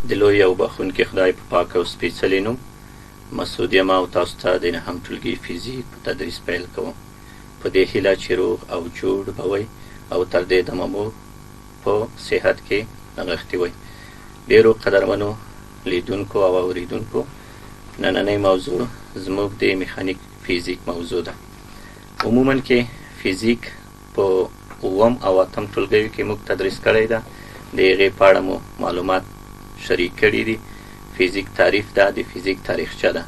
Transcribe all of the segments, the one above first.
د لوی او بخښونکي خدای په پاک او سپېڅلي نوم مسعود یم او تاسو ته د نهم ټولګي فزیک په تدریس پیل کوم. په دې هیله چې روغ او جوړ به وئ او تر دې دمه مو په صحت کې نغښتي وئ. ډېرو قدرمنو لیدونکو او اوریدونکو، نننۍ موضوع زموږ د میخانیک فزیک موضوع ده. عموما کې فزیک په اووم او اتم ټولګیو کې موږ تدریس کړی ده، د هغې په اړه مو معلومات شریک کړي دي. فزیک تعریف ده، د فزیک تاریخچه ده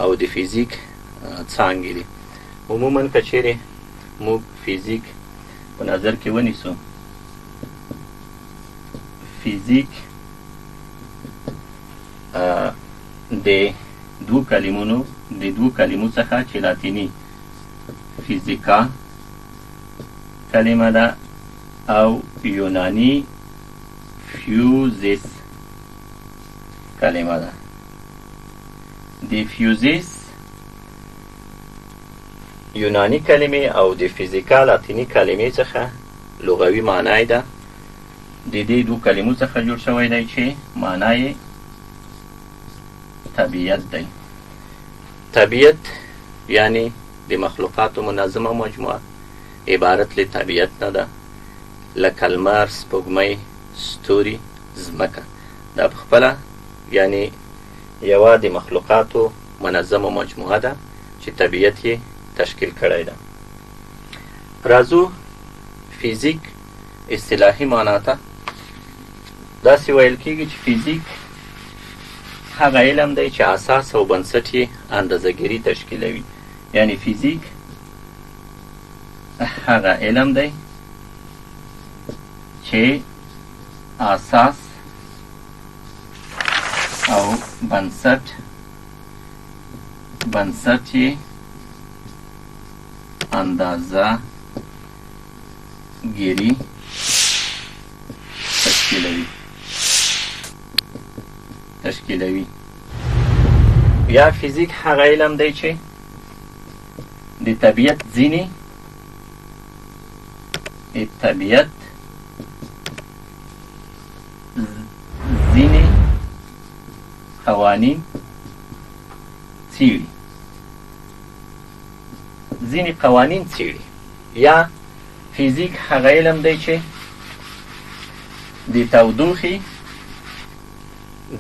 او د فزیک څانګې دي. عموما که چیرې موږ فزیک په نظر کې ونیسو، فزیک د دوو کلمونو د دوو کلمو څخه چې لاتیني فزیکا کلمه ده او یوناني فیوزیس کلمه ده. د فیوزیس یوناني کلمې او د فزیکا لاتیني کلمې څخه لغوي معنا یې ده، د دې دوو کلمو څخه جوړ شوی دی چې معنا یې طبیعت دی. طبیعت یعنی د مخلوقاتو منظمه مجموعه عبارت له طبیعت نه ده، لکه لمر، سپوږمۍ، ستوري، ځمکه. دا په خپله یعنی یوه د مخلوقاتو منظمه مجموعه ده چې طبیعت یې تشکیل کړی ده. راځو فزیک اصطلاحي معنا ته. داسې ویل کیږي چې فزیک هغه علم دی چې اساس او بنسټ یې اندازهګیري تشکیلوي. یعنی فزیک هغه علم دی چې اساس او بنسټ یې اندازه ګیري تشکیلوي. یا فزیک هغه علم دی چې د طبیعت ځینې طبیعت ځینې قوانین څیړي، ځینې قوانین څیړي. یا فزیک هغه علم دی چې د تودوخې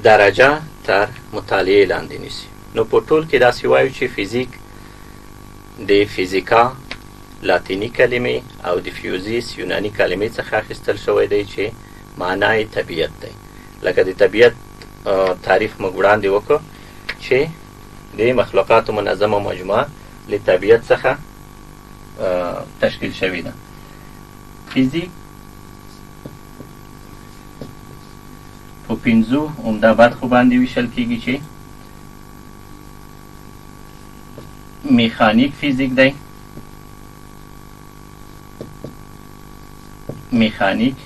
درجه تر مطالعې لاندې نیسي. نو په ټول کې داسې وایو چې فزیک د فزیکا لاتیني کلمې او د فیوزیس یوناني کلمې څخه اخیستل شوی دی چې معنا یې طبیعت دی. لکه د طبیعت تعریف موږ وړاندې وکړو چې د مخلوقاتو منظمه مجموعه له طبیعت څخه تشکیل شوې ده. فزیک په پنځو عمده برخو باندې ویشل کیږي چې میخانیک فزیک دی، میخانیک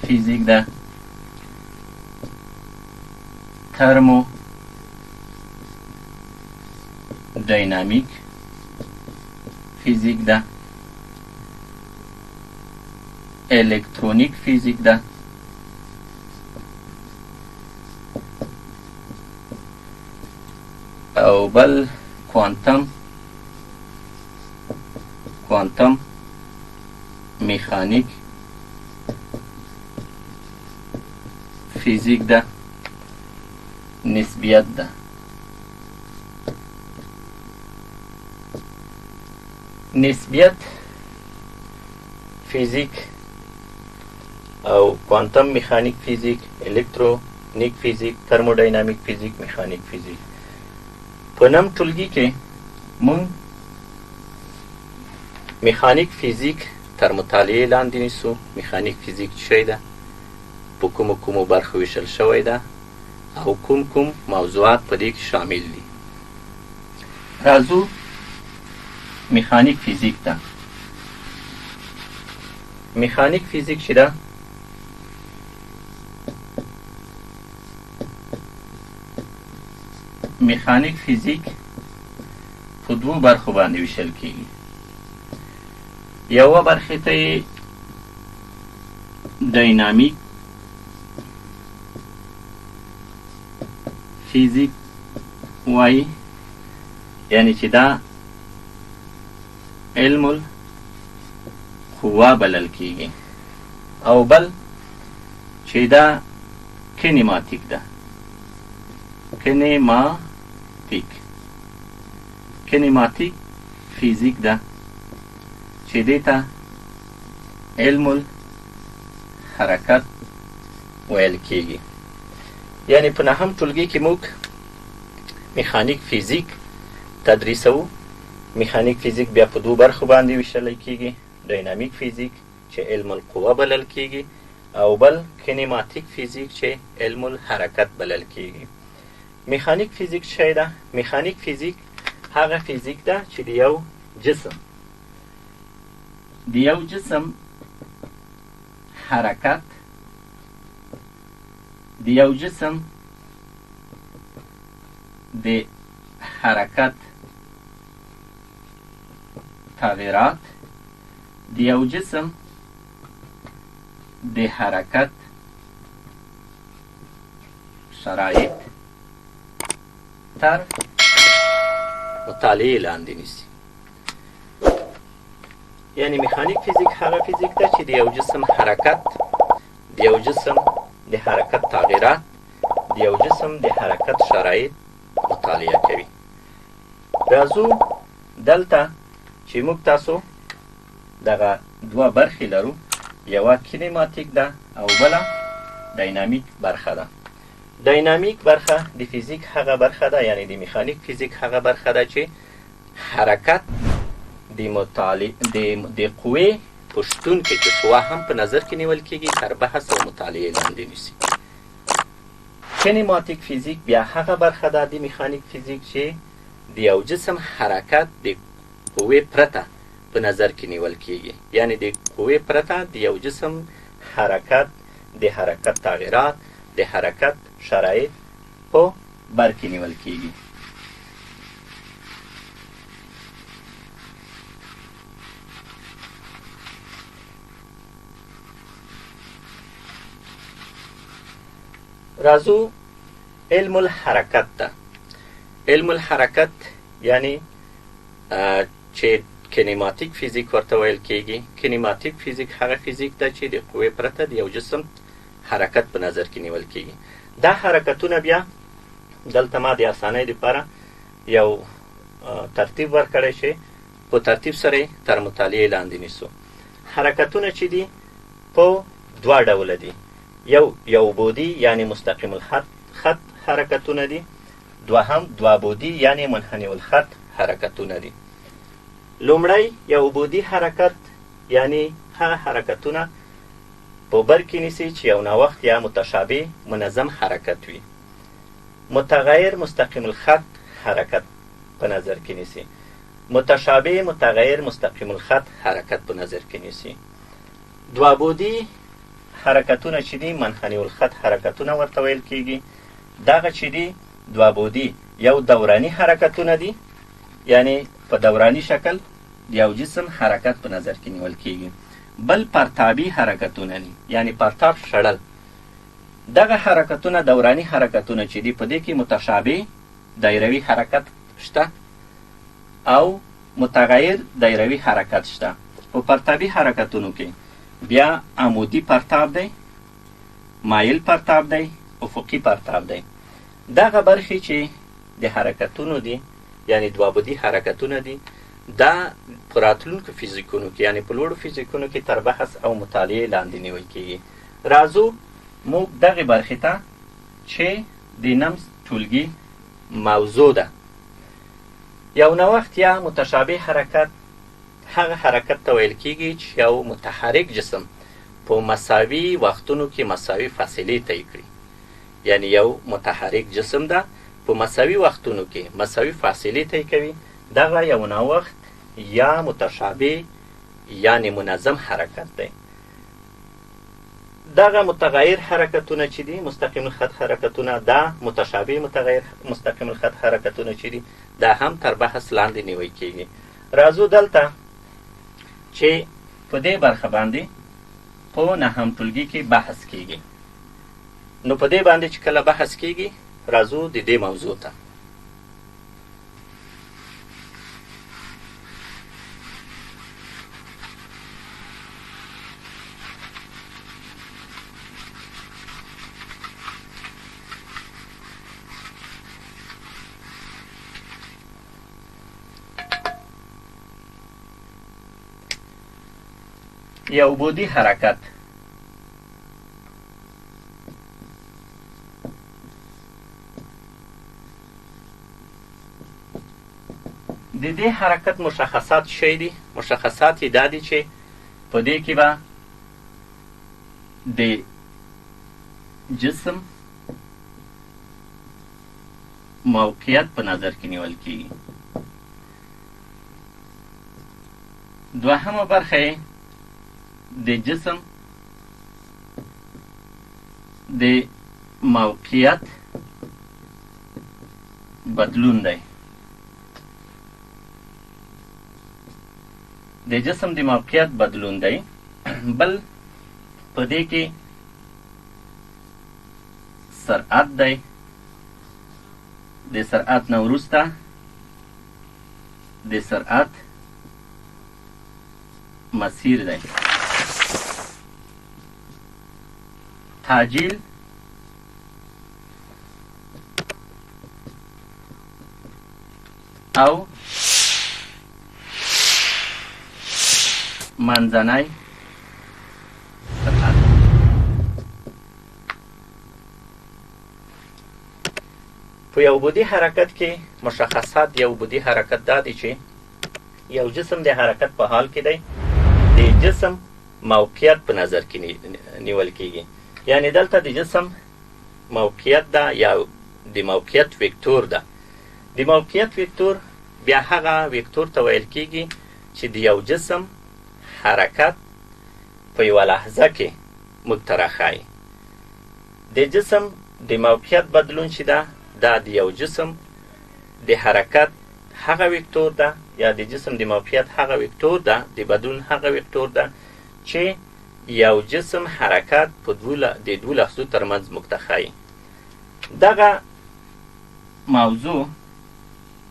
فزیک ده، ترمو ډاینامیک فزیک ده، الکترونیک فزیک ده، او بل کوانتم میخانیک فزیک ده، نسبیت ده. نسبیت فزیک او کوانتم میخانیک فزیک، الکترونیک فزیک، ترموډاینامیک فزیک، میخانیک فزیک. په نم ټولګي کې موږ میخانیک فزیک تر مطالعې لاندې نیسو. میخانیک فزیک څه شی ده، په کومو کومو برخو ویشل شوی ده او کوم کوم موضوعات په دې کې شامل دي. راځو میخانیک فزیک ته. میخانیک فزیک چې ده میخانیک فزیک په دوو برخو باندې ویشل کیږي. یوه برخې ته یې ډاینامیک فزیک وایي، یعنی چې دا علم القوه بلل کیږي، او بل چې دا کینیماتیک ده، کینیماتیک، کینیماتیک فزیک ده چې دې ته علم الحرکت ویل کیږي. یعنی په نهم ټولګي کې موږ میخانیک فزیک تدریسوو. میخانیک فزیک بیا په دوو برخو باندې ویشلی کیږي، ډاینامیک فزیک چې علم القوه بلل کیږي، او بل کینیماتیک فزیک چې علم الحرکت بلل کیږي. میخانیک فزیک څه شی ده؟ میخانیک فزیک هغه فزیک ده چې د یو جسم حرکت، د یو جسم د حرکت تغیرات، د یو جسم د حرکت شرایط تر مطالعې لاندې نیسي. یعنی میخانیک فزیک هغه فزیک ده چې د یو جسم حرکت، د یو جسم د حرکت تغیرات، د یو جسم د حرکت شرایط مطالعه کوي. راځو دلته چې موږ تاسو دغه دوه برخې لرو، یوه کینیماتیک ده او بله ډاینامیک برخه ده. ډاینامیک برخه د فزیک هغه برخه ده، یعنی د میخانیک فزیک هغه برخه ده چې حرکت د مطالعه د قوې په شتون کې چې قوه هم په نظر کې نیول کیږي تر بحث او مطالعې لاندې نیسي. کینیماتیک فزیک بیا هغه برخه ده د میخانیک فزیک چې د یو جسم حرکت د قوې پرته په نظر کې نیول کیږي، یعنی د قوې پرته د یو جسم حرکت، د حرکت تغیرات، د حرکت شرایط په بر کې نیول کیږي. راځو علم الحرکت ته. علم الحرکت یعنی چې کینیماتیک فزیک ورته ویل کیږي. کینیماتیک فزیک هغه فزیک ده چې د قوې پرته د یو جسم حرکت په نظر کې نیول کیږي. دا حرکتونه بیا دلته ما د اسانۍ لپاره یو ترتیب ورکړی چې په ترتیب سره تر مطالعې لاندې نیسو. حرکتونه چې دي په دوه ډوله دي، یو یو بودي یعنی مستقیم الخط خط حرکتونه دي، دوهم دوه بودي یعنی منحنی الخط حرکتونه دي. لومړی یو بودي حرکت یعنی هغه حرکتونه په بر کې نیسي چې یو ناوخت یا متشابه منظم حرکت وي. متغیر مستقیم الخط حرکت په نظر کې نیسي، متشابه متغیر مستقیم الخط حرکت په نظر کې نیسي. دوه بودي حرکتونه چې دي منحنی الخط حرکتونه ورته ویل کیږي. دغه چې دي دوه بودي یو دوراني حرکتونه دي، یعنی په دوراني شکل یو جسم حرکت په نظر کې نیول کیږي. بل پرتابي حرکتونه دي، یعنی پرتاب شړل. دغه حرکتونه دوراني حرکتونه چې دي په دې کې متشابه دایروي حرکت شته او متغیر دایروي حرکت شته. په پرتابي حرکتونو کې بیا عمودي پرتاب دی، مایل پرتاب دی، افقي پرتاب دی. دغه برخې چې د حرکتونو دي یعنی دوه بعدي حرکتونه دي، دا په راتلونکو فزیکونو کې یعنی په لوړو فزیکونو کې تر بحث او مطالعې لاندې نیول کیږي. راځو موږ دغې برخې ته چې د نم ټولګي موضوع ده. یو نوښت یا متشابه حرکت هغه حرکت ته ویل کیږي چې یو متحرک جسم په مساوي وختونو کې مساوي فاصلې طی کړي. یعنی یو متحرک جسم ده په مساوي وختونو کې مساوي فاصلې طی کوي، دغه یو نوښت یا متشابه یعنی منظم حرکت دی. دغه متغیر حرکتونه چې دي مستقیم الخط حرکتونه، دا متشابه متغیر مستقیم الخط حرکتونه چې دي دا هم تر بحث لاندې نیول کیږي. راځو دلته چې په دې برخه باندې په نهم ټولګي کې بحث کیږي. نو په دې باندې چې کله بحث کیږي راځو د دې موضوع ته. یو بودي حرکت. د دې حرکت مشخصات شی دي. مشخصات یې دا دي چې په دې کې به د جسم موقعیت په نظر کې نیول کیږي. دوهمه برخه یې د جسم د موقعیت بدلون دی. د جسم د موقعیت بدلون دی. بل په دې کې سرعت دی. د سرعت نه وروسته د سرعت مسیر دی. تعجیل او منځنی سرعت. په یو بودي حرکت کې مشخصات یو بودي حرکت دا دی چې یو جسم د حرکت په حال کې دی، د جسم موقعیت په نظر کې نیول کیږي. یعنی دلته د جسم موقعیت ده یا د موقعیت وکتور ده. د موقعیت وکتور بیا هغه وکتور ته ویل کیږي چې د یو جسم حرکت په یوه لحظه کې موږ ته راښایي. د جسم د موقعیت بدلون چې ده، دا د یو جسم د حرکت هغه وکتور ده یا د جسم د موقعیت هغه وکتور ده، د بدلون هغه وکتور ده چې یو جسم حرکت په د دوو لحظو ترمنځ موږ ته ښایي. دغه موضوع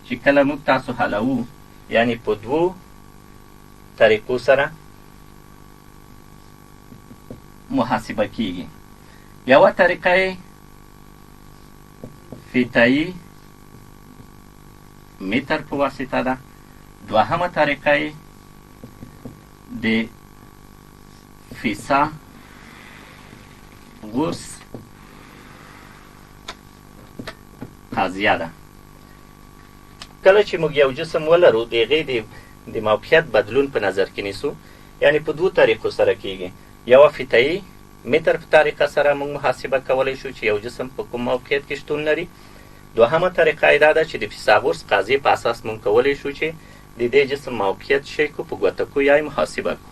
چې کله موږ تاسو حلوو، یعنی په دوو طریقو سره محاسبه کیږي. یوه طریقه یې فیتایي متر په واسطه ده. دوهمه طریقه یې د فیسا غورس قضیه ده. کله چې موږ یو جسم ولرو، د هغې د موقعیت بدلون په نظر کې نیسو، یعنی په دوو طریقو سره کیږي. یوه فیتایي متر په طریقه سره موږ محاسبه کولی شو چې یو جسم په کوم موقعیت کې شتون لري. دوهمه طریقه یې دا ده چې د فیثاغورث قاضي په اساس موږ کولی شو چې د دې جسم موقعیت شی کو په ګوته کو یا یې محاسبه کو.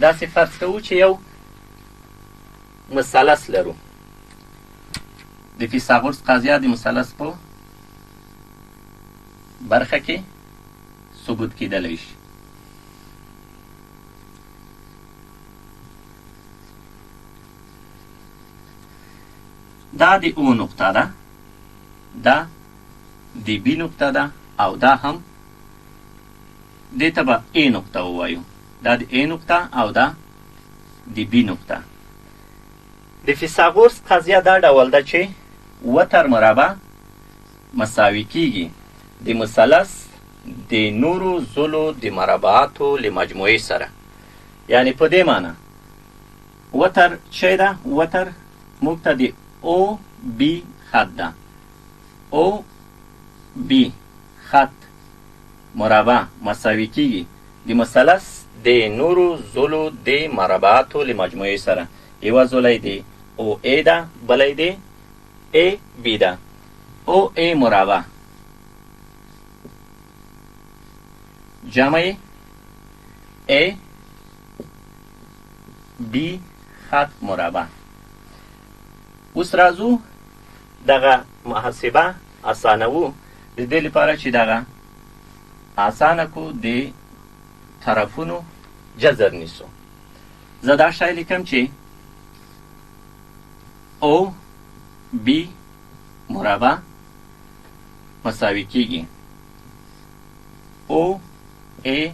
داسې فرض کوو چې یو مثلث لرو. د فیثاغورث قضیه د مثلث په برخه کې ثبوت کیدلی شي. دا د او نقطه ده، دا د بی نقطه ده، او دا هم دې ته به ای نقطه ووایو. دا د ای نقطه او دا د بی نقطه. د فیثاغورث قضیه دا ډول ده چې وتر مربع مساوي کیږي د مثلث د نورو ضلعو د مربعاتو له مجموعې سره. یعنی په دې معنی وتر چی ده؟ وتر موږ ته د او بی خط ده. او بی خط مربع مساوي کیږي د مثلث د نورو ضلعو د مربعاتو له مجموعې سره. یوه ضلع د او ای ده، بله د ای بی ده. او ای مربع جمع ای بی خط مربع. اوس راځو دغه محاسبه اسانوو، د دې لپاره چې دغه اسانه کو د طرفونو جذر نیسو. زه دا شی لیکم چې او بي مربع مساوي کیږي او ای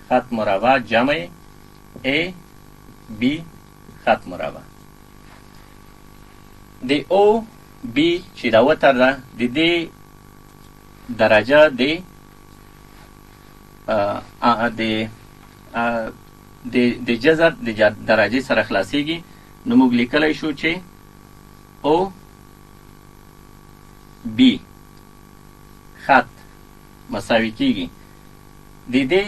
خط مربع جمع ای بي خط مربع. د او بي چې دا وتر ده د دې درجه د د جذر د درجې سره خلاصیږي، نو موږ لیکلی شو چې او بي خط مساوي کیږي د دې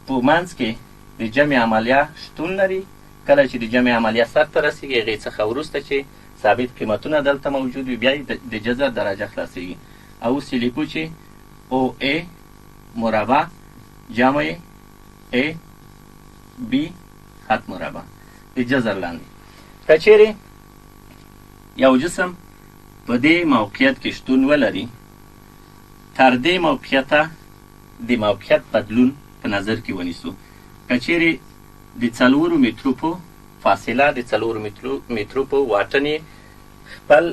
په منځ کې د جمع عملیه شتون لري. کله چې د جمع عملیه سر ته رسیږي هغې څخه وروسته چې ثابت قیمتونه دلته موجود وي بیا د جذر درجه خلاصیږي. او اوس یې لیکو چې او ای مربع جمع ای بي خط مربع د جذر لاندې. که چیرې یو جسم په دې موقعیت کې شتون ولري، تر دې موقعیته د موقعیت بدلون په نظر کې ونیسو. که چیرې د 4 مترو په فاصله، د 4 مترو په واټن یې خپل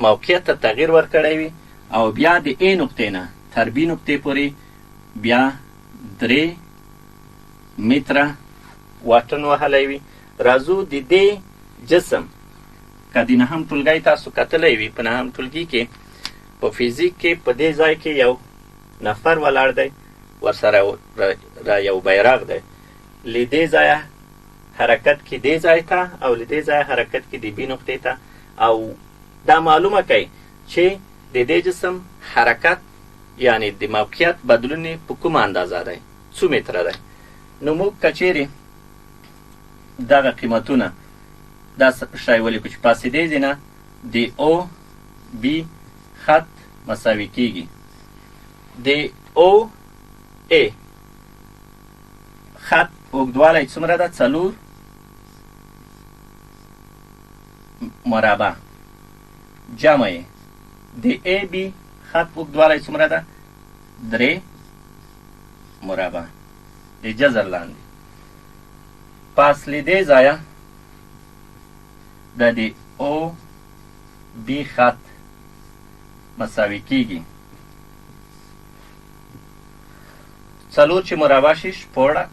موقعیت ته تغییر ورکړی وي او بیا د ای نقطې نه تر بي نقطې پورې بیا 3 متره واټن وهلی وي، راځو د دې جسم که د نهم ټولګی تاسو کتلی وي، په نهم ټولګي کې په فزیک کې په دې ځای کې یو نفر ولاړ دی، ورسره را یو بیرغ دی، له دې ځایه حرکت کې دې ځای ته او له دې ځایه حرکت کې د بي نقطې ته، او دا معلومه کوي چې د دې جسم حرکت یعنی د موقعیت بدلون یې په کومه اندازه دی، څو متره دی. نو موږ که چیرې دغه قیمتونه دا شی ولیکو چې پاسې دې ځای نه د او بي خط مساوي کیږي د او ای خط اوږدوالی څومره ده؟ 4 مربع جمع یې د ای بي خط اوږدوالی څومره ده؟ 3 مربع د جذر لاندې. پس له دې ځایه د او بي خط مساوي کیږي 4 چې مربع شي 16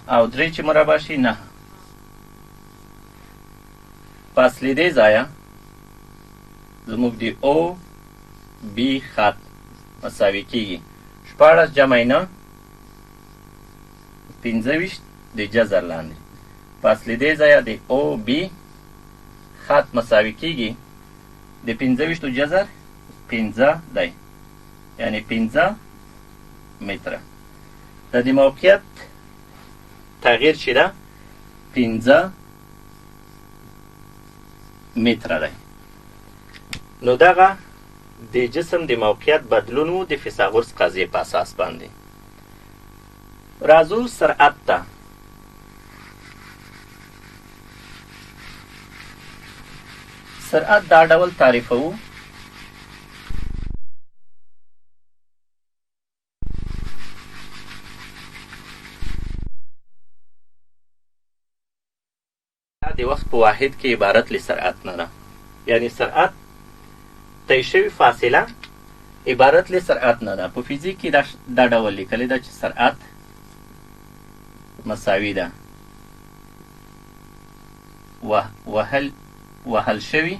او 3 چې مربع شي 9. پس له دې ځایه زموږ د او بي خط مساوي کیږي 16 جمع 9 25 د جذر لاندې. پس له دې ځایه د او بي خط مساوي کیږي د 25 جذر 5 دی، یعنی 5 متره. د دې موقعیت تغییر چې ده 5 متره دی. نو دغه د جسم د موقعیت بدلون و د فیثاغورث قضیې په اساس باندې. راځو سرعت ته. سرعت دا ډول تعریفوو د وخت په واحد کې عبارت له سرعت نه ده، یعنی سرعت طی شوې فاصله عبارت له سرعت نه ده. په فزیک کې دا ډول لیکلې ده چې سرعت مساوي ده وهل شوي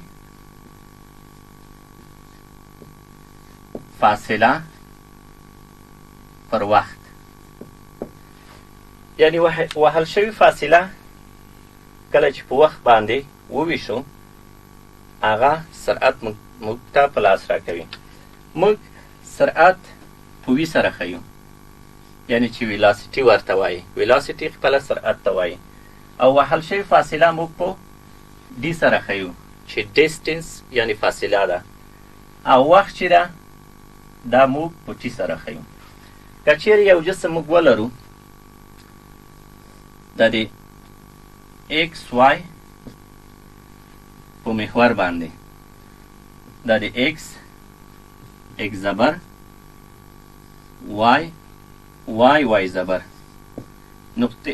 فاصله پر وخت، یعنی وهل شوي فاصله کله چې په وخت باندې وویشو هغه سرعت موږ ته په لاس راکوي. موږ سرعت په وي سره ښیو، یعنی چې velocity ورته وایي، velocity خپله سرعت ته وایي، او وهل شوې فاصله موږ په d سره ښیو چې distance یعنی فاصله ده، او وخت چې ده دا موږ په t سره ښیو. که چیرې یو جسم موږ ولرو دا د ایکس وای په محور باندې، دا د ایکس ایکس زبر وای وای وای زبر نقطې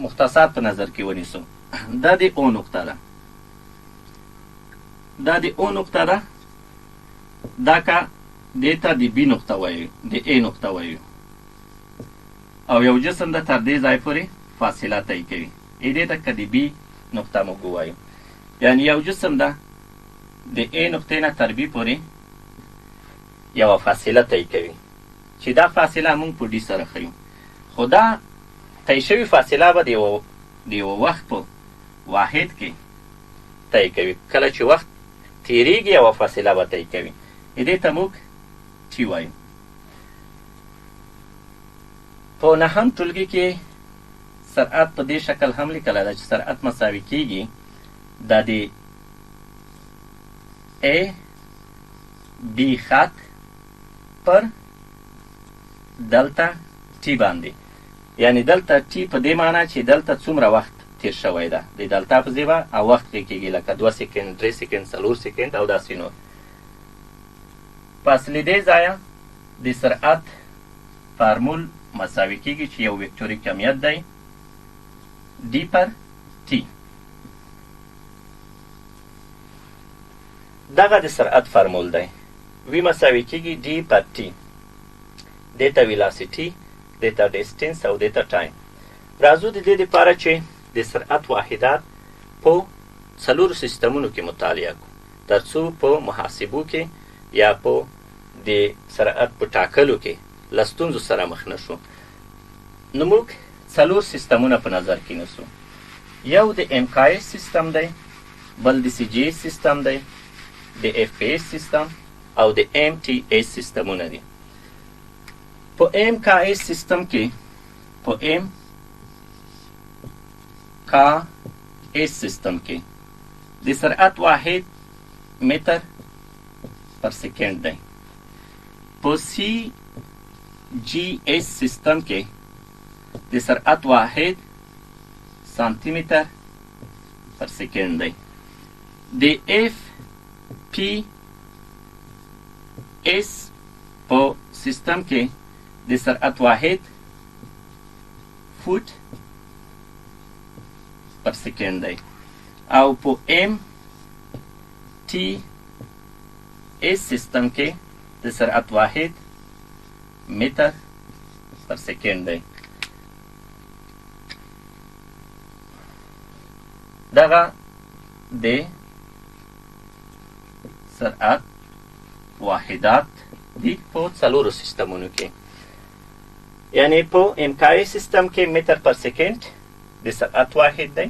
مختصات په نظر کې ونیسو. دا د او نقطه ده، دا د او نقطه ده، دا که دې ته د بي نقطه وایو، د ای نقطه وایو، او یو جسم ده تر دې ځای پورې فاصله طی کوي، ای دې ته که د بي نقطه موږ ووایو، یعنی یو جسم ده د ای نقطې نه تر بي پورې یوه فاصله طی کوي چې دا فاصله موږ په ډي سره ښیو، خو دا طی شوې فاصله به د یوه وخت په واحد کې طی کوي، کله چې وخت تیریږي یوه فاصله به طی کوي، دې ته موږ ټي وایو. په نهم ټولګي کې سرعت په دې شکل هم لیکلی ده چې سرعت مساوي کیږي دا د A B خط پر دلته ټي باندې، یعنی دلته ټي په دې معنی چې دلته څومره وخت تیر شوی ده، د دلتا په ځای به او وخت کې کېږي، لکه 2 سیکنډ، 3 سیکنډ، 4 سیکنډ او داسې نور. پس له دې ځایه د سرعت فارمول مساوي کېږي چې یو وکټوري کمیت دی ډي پر ټي. دغه د سرعت فارمول دی، وی مساوي کېږي ډي پر ټي، دې ته ویلاسیټي، دې ته ډیسټنس او دې ته ټایم. راځو د دې دپاره چې د سرعت واحدات په څلورو سیستمونو کې مطالعه کړو، تر څو په محاسبو کې یا په د سرعت په ټاکلو کې له ستونزو سره مخ نه شو. نو موږ څلور سیستمونه په نظر کې نیسو. یو د ام کا اس سیستم دی، بل د سی جي اس سیستم دی، د اف پي اس سیستم او د ام ټي اس سیستمونه دي. په ام کا اس سیستم کې، په ام کا اس سیستم کې د سرعت واحد متر پر سیکنډ دی. په سی جي اس سیستم کې د سرعت واحد سانتي متر پر سیکنډ دی. د اف پي اس په سیستم کې د سرعت واحد فوټ پر سیکنډ دی. او په ام ټي اس سیستم کې د سرعت واحد متر پر سیکنډ دی. دغه د سرعت واحدات دي په څلورو سیستمونو کې، یعنی په امکای سیستم کې متر پر سیکنډ د سرعت واحد دی،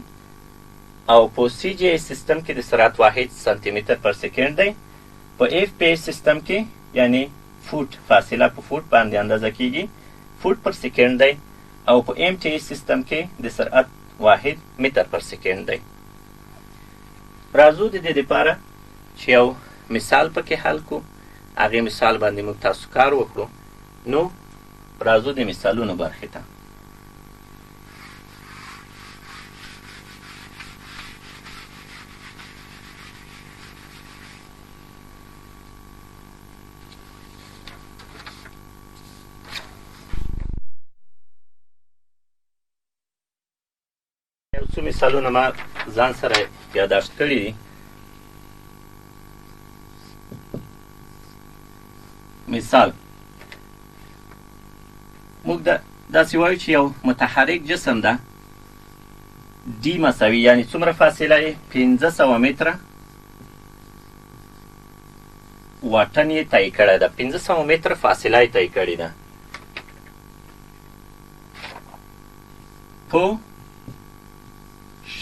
او په سی جي اس سیستم کې د سرعت واحد سانتي متر پر سیکنډ دی. په اف پي اس سیستم کې یعنی فوټ، فاصله په فوټ باندې اندازه کیږي، فوټ پر سیکنډ دی. او په ام ټي اس سیستم کې د سرعت واحد متر پر سیکنډ دی. راځو د دې دپاره چې یو مثال پکې حل کړو، هغې مثال باندې موږ تاسو کار وکړو. نو راځو د مثالونو برخې ته. یو څو مثالونه ما ځان سره یاداشت کړي دي. مثال، موږ داسې وایو چې یو متحرک جسم ده ډي مساوي، یعنی څومره فاصله یې 500 متره واټن یې طی کړی ده، 500 متره فاصله یې طی کړې ده. په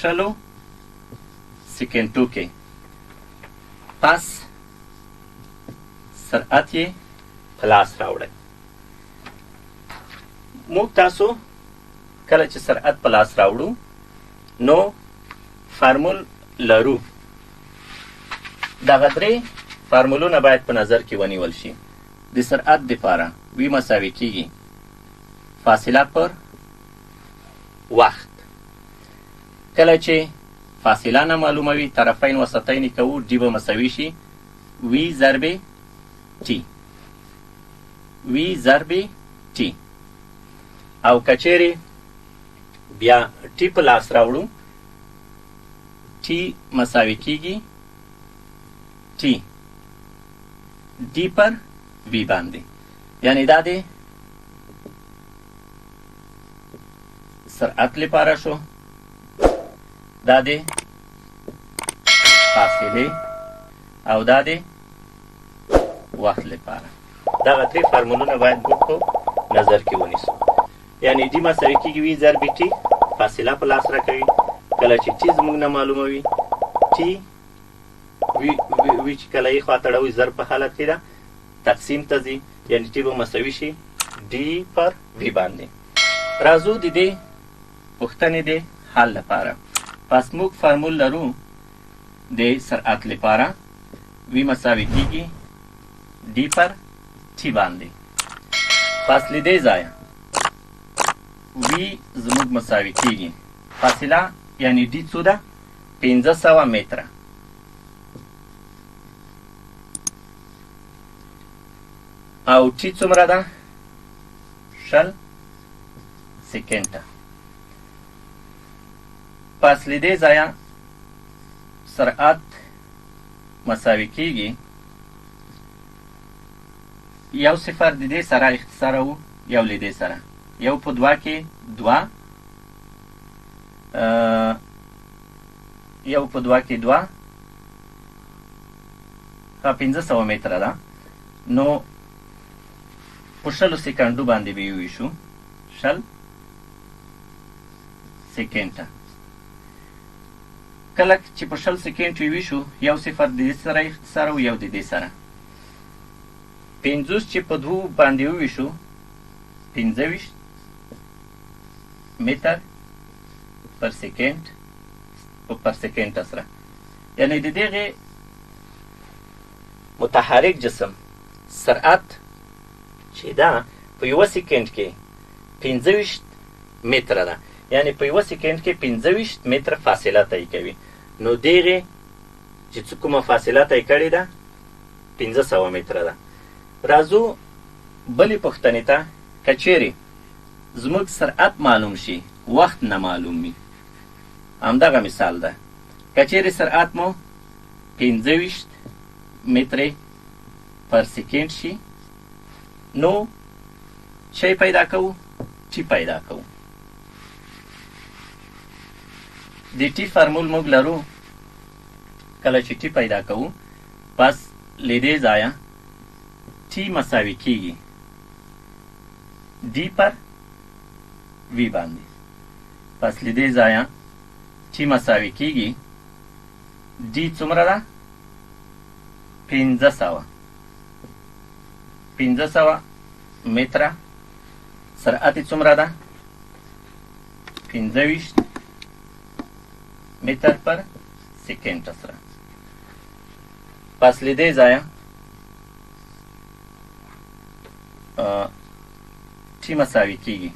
20 سیکنډو کې پس سرعت یې په لاس راوړی. موږ تاسو کله چې سرعت په لاس راوړو نو فارمول لرو. دغه درې فارمولونه باید په نظر کې ونیول شي. د سرعت دپاره وی مساوي کیږي فاصله پر وخت. کله چې فاصله نه معلوموي طرفین وسطین کوو، ډي به مساوي شي وی ضرب ټي، وی ضرب ټي. او که چیرې بیا T په لاس راوړو. T مساوي کیږي T D پر V باندې، یعنی دا دی سرعت لپاره شو، دا دی فاصلې او دا دی وخت لپاره. دغه درې فارمولونه باید موږ په نظر کې ونیسو. یعنی D مساوي کېږي V ضرب T، فاصله په لاس راکوي. کله چې T زموږ نه معلومه وي، T V چې کله یې خوا ته اړوي ضرب په حالت کې ده، تقسیم ته ځي، یعنی T به مساوي شي D پر V باندې. راځو د دې پوښتنې د حل لپاره. پس موږ فارمول لرو د سرعت لپاره، V مساوي کېږي D پر T باندې. پس له دې ځایه V زموږ مساوي کېږي فاصله یعنی D څو ده؟ 500 متره. او T څومره ده؟ 20 سیکنډه. پس له دې ځایه سرعت مساوي کېږي یو صفر د دې سره اختصاروو، یو له دې سره، یو په دوه کې دوه، یو په دوه کې دوه، 500 متره ده. نو په 20 سیکنډو باندې به یې وویشو، 20 سیکنډه. کله چې په 20 سیکنډ یې ویشو، یو صفر د دې سره اختصاروو، یو د دې سره. 50 چې په دوو باندې وویشو، 25 متر پر سیکنډ پر سیکنډ سره. یعنی د دغې متحرک جسم سرعت چې ده په یوه سیکنډ کې 25 متره ده، یعنی په یوه سیکنډ کې 25 متره فاصله طی کوي. نو دغې چې څه کومه فاصله طی کړې ده 500 متره ده. راځو بلې پوښتنې ته. که چیرې زموږ سرعت معلوم شي، وخت نه معلوم وي، همدغه مثال ده. که چیرې سرعت مو 25 متر پر سیکنډ شي، نو چی پیدا کوو؟ T پیدا کوو. د T فارمول موږ لرو. کله چې T پیدا کوو، پس له دې ځایه T مساوي کیږي D پر V باندې. پس له دې ځایه T مساوي کیږي D څومره ده؟ 500 500 متره. سرعت یې څومره ده؟ 25 متر پر سیکنډ سره. پس له دې ځایه T مساوي کیږي،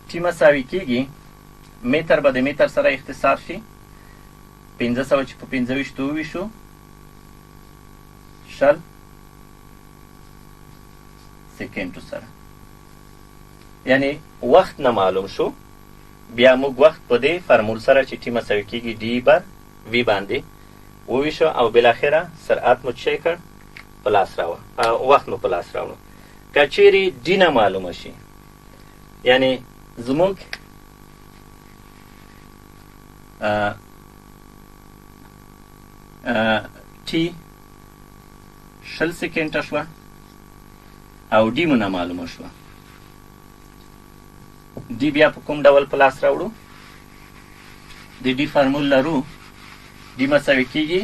T مساوي کیږي متر به د متر سره اختصار شي، 500 چې په 25 وویشو 20 سیکنډو سره. یعنی وخت نه معلوم شو، بیا موږ وخت په دې فارمول سره چې T مساوي کیږي D بر V باندې وویشو او بالاخره سرعت مو څه کړ؟ په لاس راوړ، وخت مو په لاس راوړو. که چیرې D نه معلومه شي، یعنی زموږ T 20 سیکنډه شوه او D مو نه معلومه شوه، D بیا په کوم ډول په لاس راوړو؟ د D فارمول لرو، D مساوي کیږي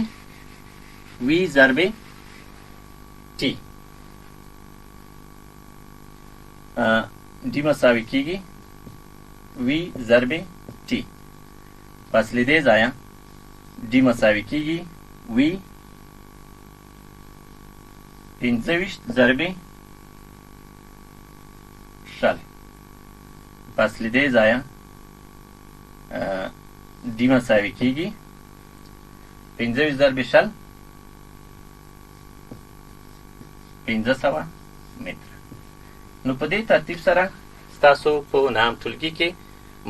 V ضرب T. D مساوي کیږي V ضرب T. پس له دې ځایه D مساوي کیږي V 25 ضرب 20. پس له دې ځایه D مساوي کیږي 25 ضرب 20 500 متره. نو په دې ترتیب سره ستاسو په نام ټولګي کې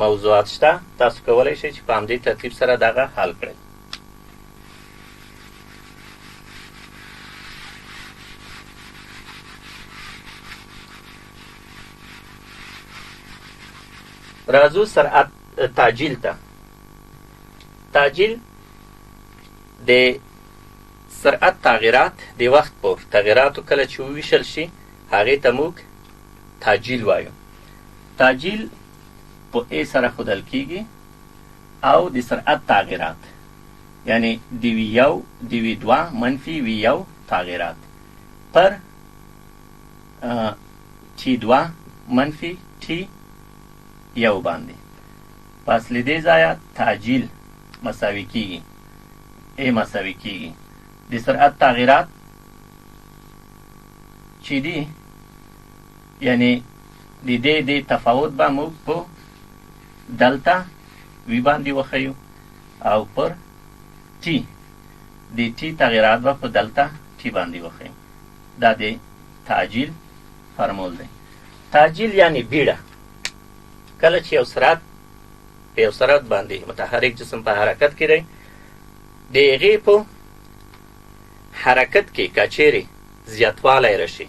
موضوعات شته، تاسو کولی شئ چې په همدې ترتیب سره دغه حل کړئ. راځو سرعت تعجیل ته. تعجیل د سرعت تغیرات د وخت په تغیراتو کله چې وویشل شي هغې ته موږ تعجیل وایو. تعجیل په ای سره ښودل کیږي او د سرعت تغیرات یعنی د وی یو د وی دوه منفي وی یو تغیرات پر ټي دوه منفي ټي یو باندې. پس له دې ځایه تعجیل مساوي کیږي ای مساوي کیږي د سرعت تغیرات چې دي، یعنی د دې د تفاوت به موږ په دلتا وی باندې وښیو او پر ټي د ټي تغیرات به په دلتا ټي باندې وښیو. دا د تعجیل فرمول دی. تعجیل یعنی بیړه. کله چې یو سرعت په یو سرعت باندې متحرک جسم په حرکت کې دی، د هغې په حرکت کې که چیرې زیاتوالی راشي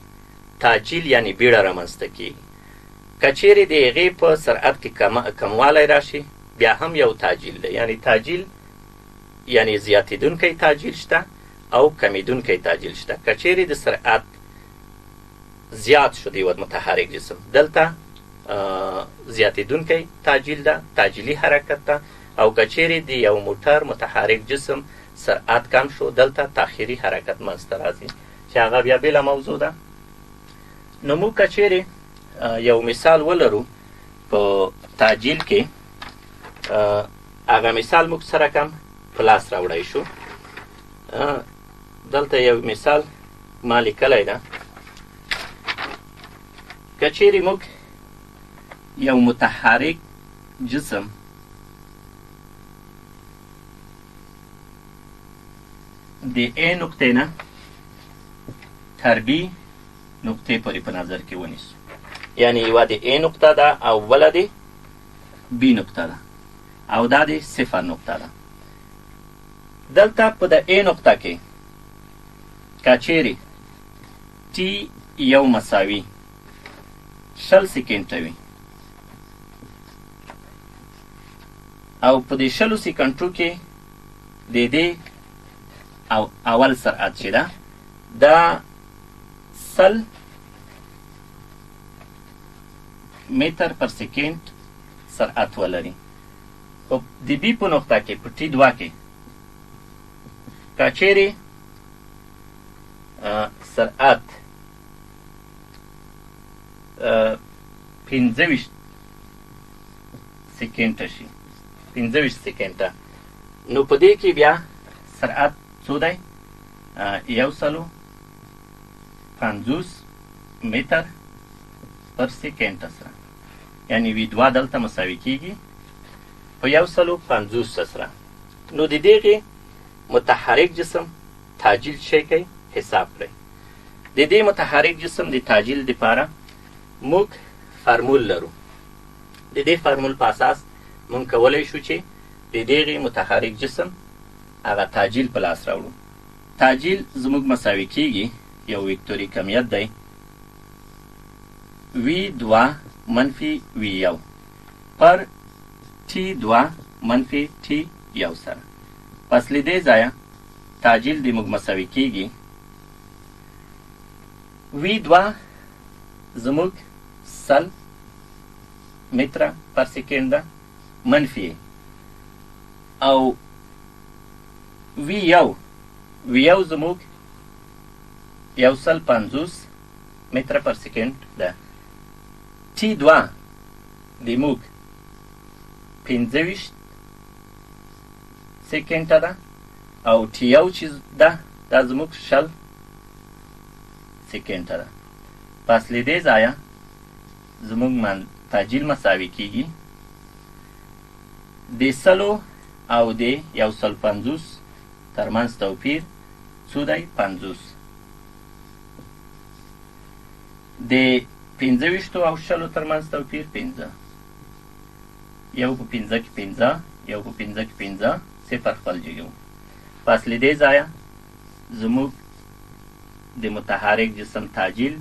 تعجیل یعنی بیړه رامنځته کیږي. که چیرې د هغې په سرعت کې کموالی راشي بیا هم یو تعجیل دی. یعنی تعجیل یعنی زیاتېدونکی تعجیل شته او کمېدونکی تعجیل شته. که چیرې د سرعت زیات شو د یو متحرک جسم، دلته زیاتېدونکی تعجیل ده، تعجیلي حرکت ده، او که چیرې د یو موټر متحرک جسم سرعت کم شو دلته تاخیري حرکت منځته راځي چې هغه بیا بېله موضوع ده. نو موږ که چیرې یو مثال ولرو په تعجیل کې، هغه مثال موږ سره کم په لاس راوړی شو. دلته یو مثال ما لیکلی ده. که چیرې موږ یو متحرک جسم د A نقطې نه تر B نقطې پورې په نظر کې ونیسو، یعنی یوه د A نقطه ده او بله د B نقطه ده او دا د صفر نقطه ده. دلته په د A نقطه کې که چیرې T یو مساوي 20 سیکنډه وي او په دې 20 سیکنډو کې د دې او اول سرعت چې ده دا 100 متر پر سیکنډ سرعت ولري. خو د بي په نقطه کې په ټي دوه کې که چیرې سرعت 25 سیکنډه شي، 25 سیکنډه، نو په دې کې بیا سرعت څو دی؟ 150 متر پر سیکنډ سره، یعنی وی دوه دلته مساوي کیږي په 150 سره. نو د دغې متحرک جسم تعجیل شی کوي حساب کړئ. د دې متحرک جسم د تعجیل دپاره موږ فرمول لرو. د دې فرمول په اساس موږ کولی شو چې د دغې متحرک جسم هغه تعجیل په لاس راوړو. تعجیل زموږ مساوي کیږي یو وکتوري کمیت دی وی دوه منفي وی یو پر ټي دوه منفي ټي یو سره. پس له دې ځایه تعجیل د موږ مساوي کیږي وی دوه زموږ 100 متره پر سیکنډ ده منفي او وی یو زموږ 150 متره پر سیکنډ ده. ټي دوه د موږ 25 سیکنډه ده او ټي یو چې ده دا زموږ 20 سیکنډه ده. پس له دې ځایه زموږ تعجیل مساوي کیږي د 100 او د 150 ترمنځ توپیر څو دی؟ 50. د 25 او 20 ترمنځ توپیر 5. یو په پنځه کې پنځه، یو په پنځه کې پنځه، صفر خپل جګو. پس له دې ځایه زموږ د متحرک جسم تعجیل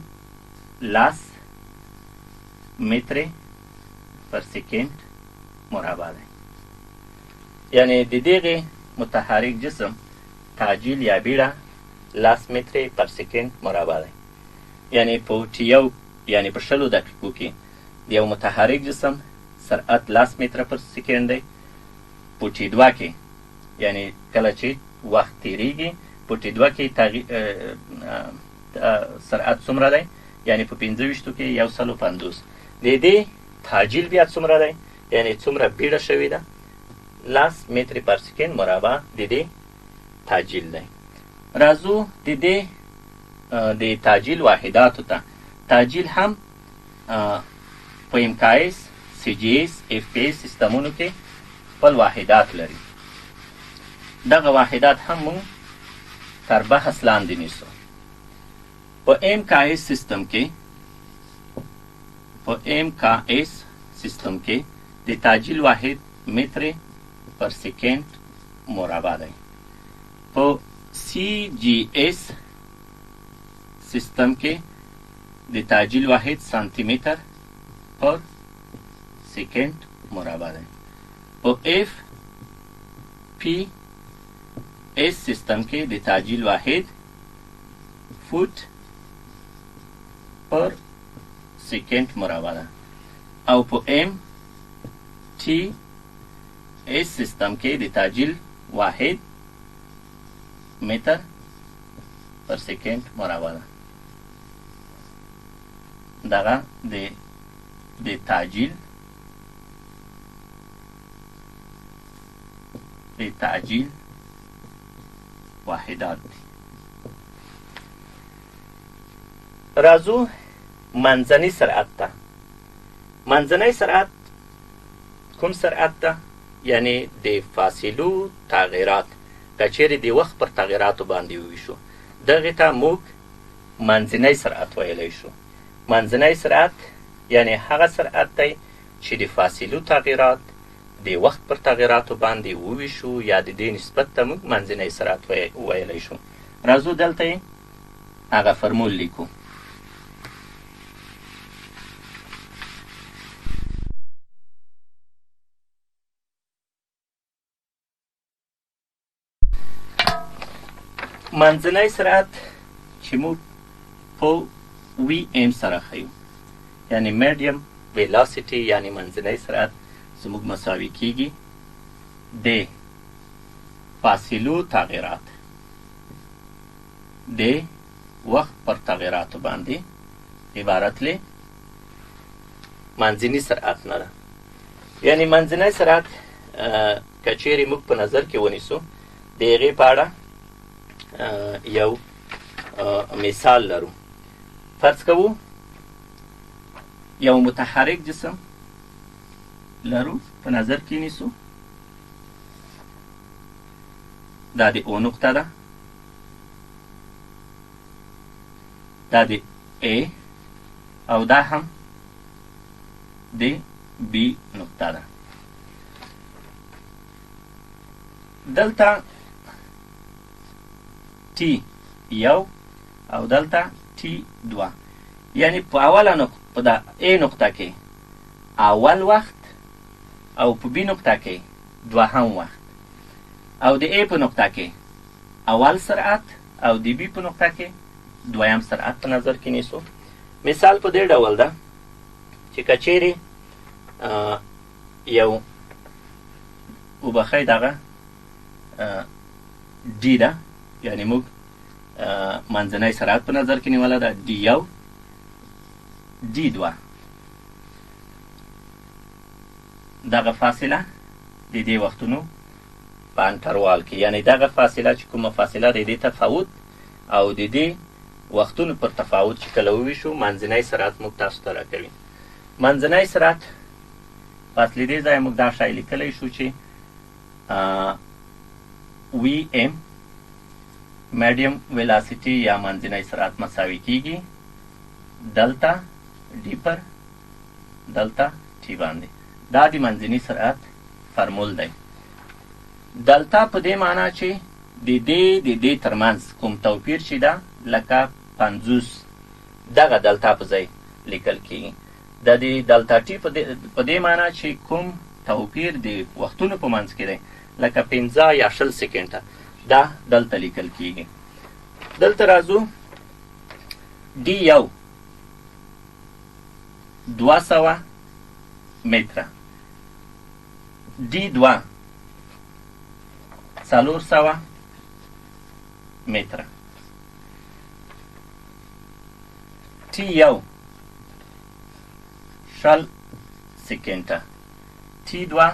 لس متر پر سیکنډ مربع دی. یعنی د دغې متحرک جسم تعجیل یا بیړه لس متر پر سیکنډ مربع دی. یعنی په ټي یو، یعنی په 20 دقیقو کې د یو متحرک جسم سرعت لس متره پر سیکنډ دی. په ټي دوه کې، یعنی کله چې وخت تیریږي، په ټي دوه کې سرعت څومره دی؟ یعنی په 25 کې 150. د دې تعجیل بیا څومره دی؟ یعنی څومره بیړه شوې ده؟ لس متر پر سیکنډ مربع د دې تعجیل دی. راځو د دې د تعجیل واحداتو ته. تعجیل هم په ام کا اس، سی جی اس، اف پی اس سیستمونو کې خپل واحدات لري. دغه واحدات هم موږ تر بحث لاندې نیسو. په ام کا اس سیستم کې، په ام کا اس سیستم کې د تعجیل واحد متر پر سیکنډ مربع دی. په سی جی اس سیستم کې د تعجیل واحد سانتي متر پر سیکنډ مربع دی. په اف پی اس سیستم کې د تعجیل واحد فوټ پر سیکنډ مربع ده. او په ام ټي اس سیستم کې د تعجیل واحد متر پر سیکنډ مربع ده. دغه د تعجیل واحدات دي. راځو منځني سرعت ته. منځنی سرعت کوم سرعت ده؟ یعنی د فاصلو تغیرات که چیرې د وخت پر تغیراتو باندې وویشو، دغې ته موږ منځنی سرعت ویلی شو. منځنی سرعت یعنی هغه سرعت دی چې د فاصلو تغیرات د وخت پر تغیراتو باندې وویشو، یا د دې نسبت ته موږ منځنی سرعت ویلی شو. راځو دلته یې هغه فرمول لیکو. منځنی سرعت چې موږ په وی ام سره ښیو، یعنی میډیم ویلاسیټي، یعنی منځنی سرعت زموږ مساوي کیږي د فاصلو تغیرات د وخت پر تغیراتو باندې عبارت له منځني سرعت نه ده. یعنی منځنی سرعت که چیرې موږ په نظر کې ونیسو، د هغې په اړه یو مثال لرو. فرض کوو یو متحرک جسم لرو، په نظر کې نیسو، دا د او نقطه ده، دا د ای او دا هم د بی نقطه ده. دلته ټي یو او دلته ټي دوه، یعنی په اوله نقطه، په دا ای نقطه کې اول وخت او په بی نقطه کې دوهم وخت، او د ای په نقطه کې اول سرعت او د بی په نقطه کې دویم سرعت په نظر کې نیسو. مثال په دې ډول ده چې که چیرې یو وبخښئ دغه ډي ده، یعنی موږ منځنی سرعت په نظر کې نیوله ده، ډي یو ډي دوه، دغه فاصله د دې وختونو په انټروال کې، یعنی دغه فاصله چې کومه فاصله د دې تفاوت او د دې وختونو پر تفاوت چې کله وویشو، منځنی سرعت موږ تاسو ته راکوي. منځنی سرعت پس له دې ځایه موږ دا شی لیکلی شو چې وی ام میډیم ویلاسیټي یا منځنی سرعت مساوي کیږي دلته ډي پر دلته ټي باندې. دا د منځني سرعت فرمول دی. دلتا په دې معنا چې د دې د دې ترمنځ کوم توپیر چې ده لکه 50، دغه دلتا په ځای لیکل کیږي. د دې دلتا ټي په دې معنا چې کوم توپیر د وختونو په منځ کې دی لکه 5 یا 20 سیکنډه، دا دلته لیکل کیږي. دلته راځو ډي یو 200 متره، ډي دوه 400 متره، ټي یو 20 سیکنډه، ټي دوه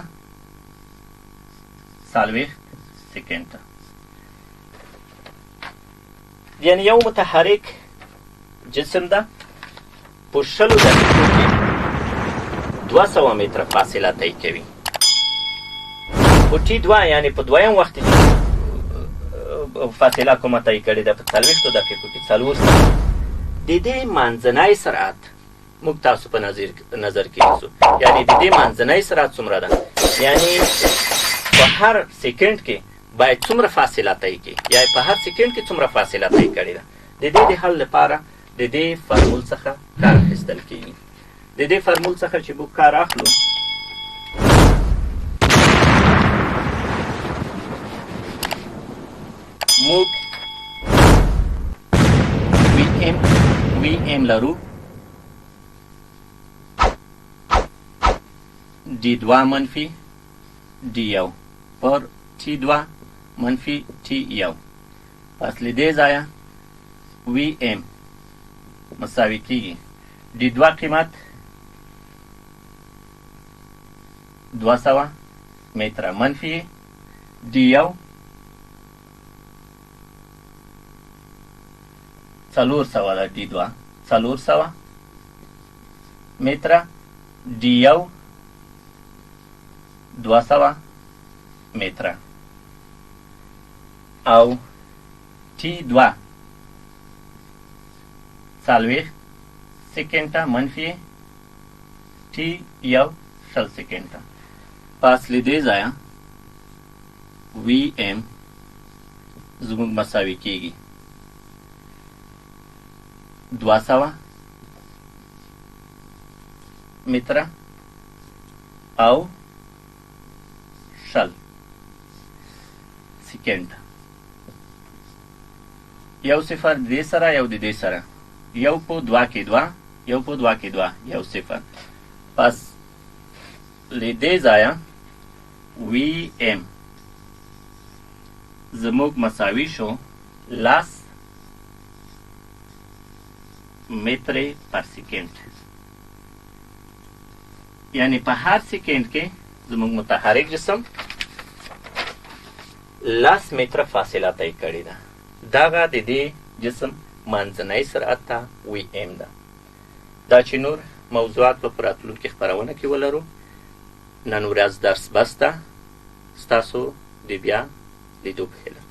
40 سیکنډه. یعنی یو متحرک جسم ده په 20 دقیقو کې 200 متره فاصله طی کوي. په ټي دوه یعنی په دویم وخت کې فاصله کومه طی کړې ده په 40 دقیقو کې 400. د دې منځنی سرعت موږ تاسو په نظر کې نیسو، یعنی د دې منځنی سرعت څومره ده، یعنی په هر سیکنډ کې باید څومره فاصله طی کړي، یا په هر سیکنډ کې څومره فاصله طی کړې ده. د دې د حل لپاره د دې فرمول څخه کار اخیستل کیږي. د دې فرمول څخه چې موږ کار اخلو، موږ وی ام لرو ډي دوه منفي ډي یو پر ټي دوه منفي ټي یو. پس له دې ځایه وی ام مساوي کیږي ډي دوه قیمت 200 متره منفي ډي یو 400 ده، ډي دوه 400 متره، ډي یو 200 متره او ټي دوه 40 سیکنډه منفي ټي یو 20 سیکنډه. پس له دې ځایه وی ام زموږ مساوي کیږي 200 متره او 20 سیکنډ. یو صفر د دې سره، یو د دې سره، یو په دوه کې دوه، یو په دوه کې دوه، یو صفر. پس له دې ځایه وی ام زموږ مساوي شو 10 متر پر سیکنډ. یعنی په هر سیکنډ کې زموږ متحرک جسم 10 متره فاصله طی کړې ده. دغه د دې جسم منځنی سرعت ته وی ام ده. دا چې نور موضوعات به په راتلونکې خپرونه کې ولرو. نن ورځ درس بس ده. ستاسو د بیا لیدو په هیله.